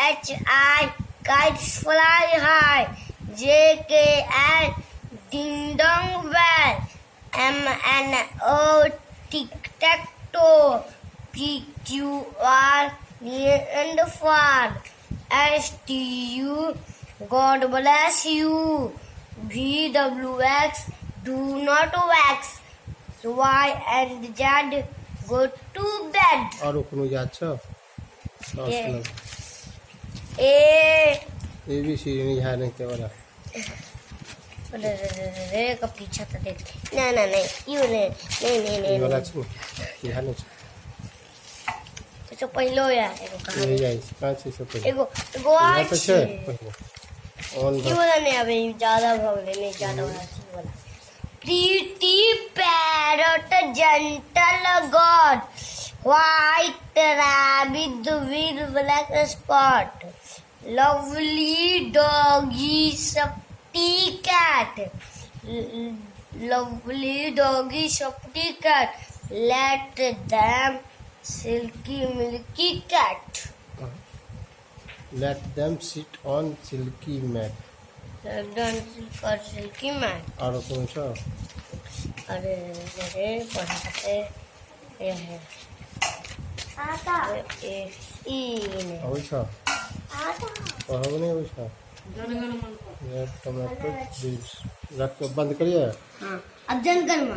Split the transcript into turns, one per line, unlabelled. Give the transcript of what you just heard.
H I, kites fly high. J K L, ding dong bell. M N O, tic tac toe. P Q R, near and far. S T U, God bless you. V W X, do not wax. Y and Z, go to bed.
आरो कोनो याद छौ? और
ए।
सुनाउ।
A.
A B C D नहीं है, नहीं वाला।
रे रे रे रे रे का पीछा तो देख ना ना, नहीं, you नहीं नहीं नहीं।
ई
नहीं।
वाला छै ने, इएह ने छै।
तो पहिलो यार एगो कहानी।
यही जाइ छै, कहाँ छै सब पहिले?
एगो एगो
इएह
आर
तऽ छै
छै।
पहिले ऑन।
ई वाला नहीं, अबे ई ज्यादा भऽ गेलै, नहीं ज्यादा वाला छै। ई वाला, pretty parrot, gentle God, white rabbit with black spot, lovely doggy, safety cat, lovely doggy, safety cat, let them silky milky cat.
Let them sit on silky mat.
Let them silky mat.
आरो कोनो छौ?
अरे रे, पढ़ाते ये है ए ई ने।
अबै छौ? पढ़ब नहि अबै छौ? रेड टमाटो रख कऽ बंद करिए।
हाँ, अब जनगण मन।